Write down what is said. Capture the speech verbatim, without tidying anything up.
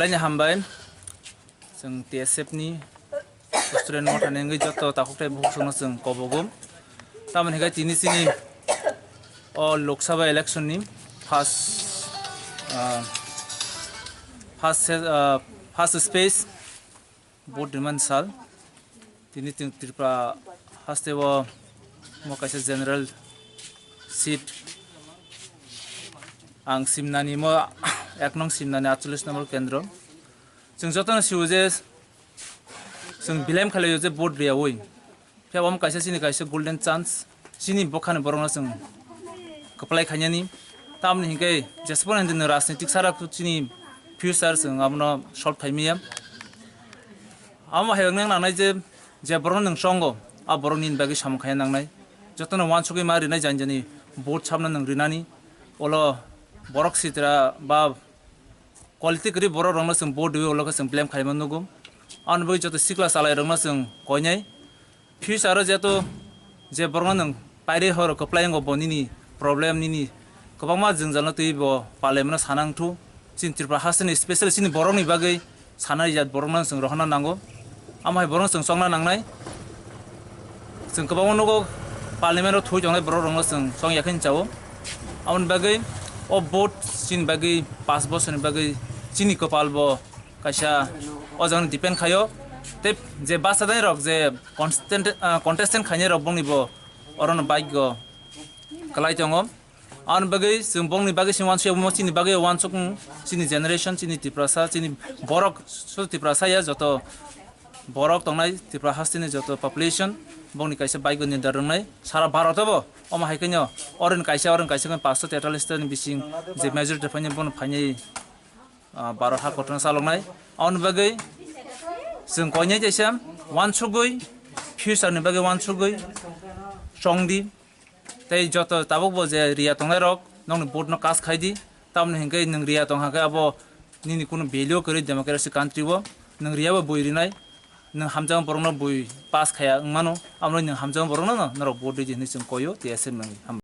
Ani hambai, chwng T S F ni student motha ni wngwi joto takhuk tei bukhuk songno chwng kobogo. Tamoni hinkhe tini chini o Lok Sabha election ni first, ah, first se-, ah, first space vote rimani sal. Tini chwng Tripura haste o mo kaisa general seat ang simnani mo ek nong simnani atchollish number kendro. Chwng jotono sio je chwng bilem khlaio je vote riyaui. Phiya omo kaisa chini kaisa golden chance, chini bokhani borokno chwng kwplai khainani. Tamoni hinkhe jesphano hindi rajnitik sara chini future chwng abono solve khaimaya. Amo hai wngna nangnai je, je borokno nwng chongo, a borok nini bagwi samung khaina nangnai. Jotono uansugwi ma rinai jani jani vote sabno nwng rinani. Olo borok sitra ba quality kwrwi borok rokno chwng vote riwi olo khe chwng blame khaima nugo. Aboni bagwi joto sikla chalairokno chwng koinai. Future o jeto je borokno nwng pairwi horo kwplai wngo bo nini problem nini kwbangma jwngjalno twi bo palaimano sana wngthu. Chini Tripura hasteni specially chini borokni bagwi sana rijak borokno chwng rohorna nango. Amo hai borokno chwng chongna nangnai. Chwng kwbangma nugo parliament o thwi tongnai borok rokno chwng chongya khe chao. Aboni bagwi o vote chini bagwi panch bosorni bagwi chini kwpal bo kaisa o jagano depend khaio. Tei je basadai rok je constant, ah, contestant khainai rok bongni bo orono bike go kwlai tongo. Aboni bagwi chwng bongni bagwi se uansuk chini bagwi uansuk chini generation chini Tiprasa chini borok so Tiprasa ya joto borok tongnai Tripura hasteni joto population bongni kaisa bike go nirda rwngnai sara Bharat o bo omo hai khe no oren kaisa oren kaisa khe panchsho tetallish ni bising je majority phainai bono phainai ah, baro ha kotorno chaloknai. Aboni bagwi chwng koinai jaisa uansugwi future ni bagwi uansugwi chongdi. Tei joto tabuk bo je riya tongnai rok nokni vote no cast khai di. Tamoni hinkhe nwng riya tong hakhe abo nini kunu value kwrwi democracy country o nwng riya bo bui rinai. Nwng hamjakma borokno bui pass khaya wngmano, amo nwng hamjakma borokno no norok vote ridi hinwi chwng koio T S F nangwi.